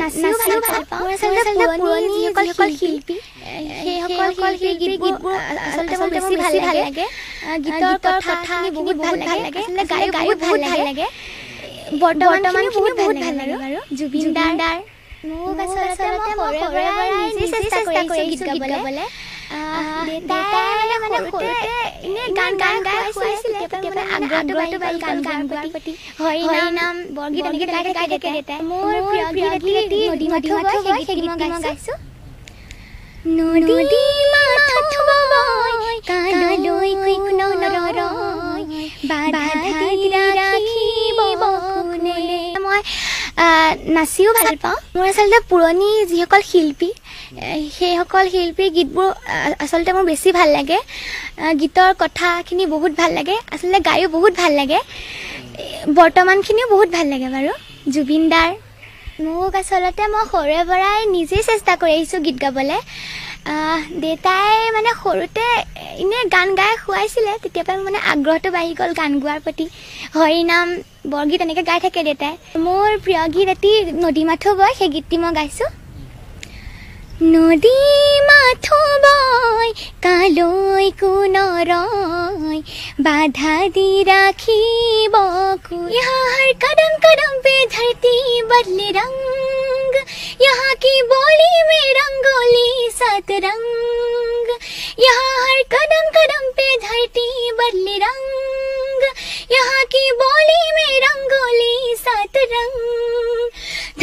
নাচিও ভাল পাওঁ। মোৰ আচলতে পুৰণি যিসকল শিল্পী, সেইসকল শিল্পীৰ গীতবোৰ আচলতে মোৰ বেছি ভাল লাগে। গীতৰ কথাখিনি বহুত ভাল লাগে, আচলতে গায়ো বহুত ভাল লাগে। বৰ্তমানখিনিও বহুত ভাল লাগে বাৰু। জুবিন দাৰ মোক আচলতে মই সৰুৰে পৰাই নিজে চেষ্টা কৰি আহিছোঁ গীত গাবলৈ। দেউতাই মানে সৰুতে এনেই গান গান গাই খুৱাইছিলে, তেতিয়া মানে আগ্ৰহটো বাঢ়ি গ'ল গান গোৱাৰ প্ৰতি। হৰিনাম, বৰগীত এনেকৈ গাই থাকে দেউতাই। মোৰ প্ৰিয় গীত এটি নদী মাথো বয়, সেই গীতটি মই গাইছোঁ। নদী মাথো বয়, কালৈ কোনো নৰয়, বাধা দি ৰাখিব কোনে। মই নাচিও ভাল পাওঁ। মোৰ আচলতে পুৰণি যিসকল শিল্পী, সেইসকল শিল্পীৰ গীতবোৰ আচলতে মোৰ বেছি ভাল লাগে। গীতৰ কথাখিনি বহুত ভাল লাগে, আচলতে গায়ো বহুত ভাল লাগে। বৰ্তমানখিনিও বহুত ভাল লাগে বাৰু। জুবিন দাৰ মোক আচলতে মই সৰুৰে পৰাই নিজেই চেষ্টা কৰি আহিছোঁ গীত গাবলৈ। দেউতাই মানে সৰুতে এনেই গান গাই খুৱাইছিলে, তেতিয়াৰ পৰাই মানে আগ্ৰহটো বাঢ়ি গ'ল গান গোৱাৰ প্ৰতি। হৰিনাম, বৰগীত এনেকৈ গাই থাকে দেউতাই। মোৰ প্ৰিয় গীত এটি নদী মাথো বয়, সেই গীতটি মই গাইছোঁ। নদী মাথো বয়, কালৈ কোনো ৰয়, বাধা দি ৰাখিব কোনে। यहाँ हर कदम कदम पे धरती बदले रंग, यहाँ की बोली में रंगोली सात रंग। यहाँ हर कदम कदम पे धरती बदले रंग, यहाँ की बोली में रंगोली सात रंग।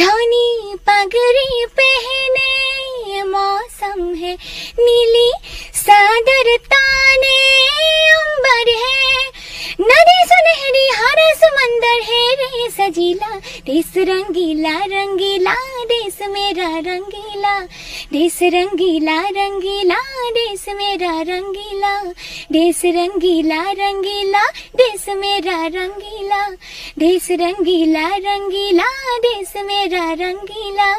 धोनी पगड़ी पहने मौसम है, नीली सादर ताने अंबर है। नदी सुनहरी हरा समंदर है रे सजीला, देश रंगीला रंगीला देश मेरा रंगीला, देश रंगीला रंगीला देश मेरा रंगीला, देश रंगीला रंगीला देश मेरा रंगीला, देश रंगीला रंगीला देश मेरा रंगीला।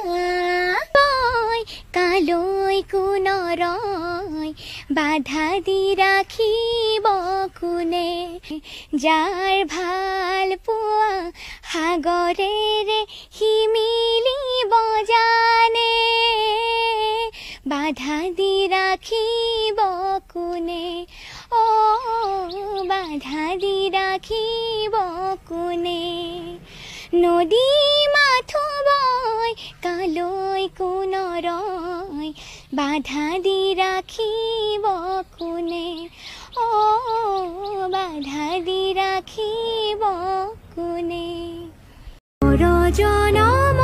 কালৈ কোনো ৰয়, বাধা দি ৰাখিব কোনে। যাৰ ভাল পোৱা সাগৰেৰে সি মিলিব জানে, বাধা দি ৰাখিব কোনে। অ বাধা দি ৰাখিব কোনে। নদী মাথো বয়, কালৈ কোনো ৰয়, বাধা দি ৰাখিব কোনে। অ বাধা দি ৰাখিব কোনে। জনম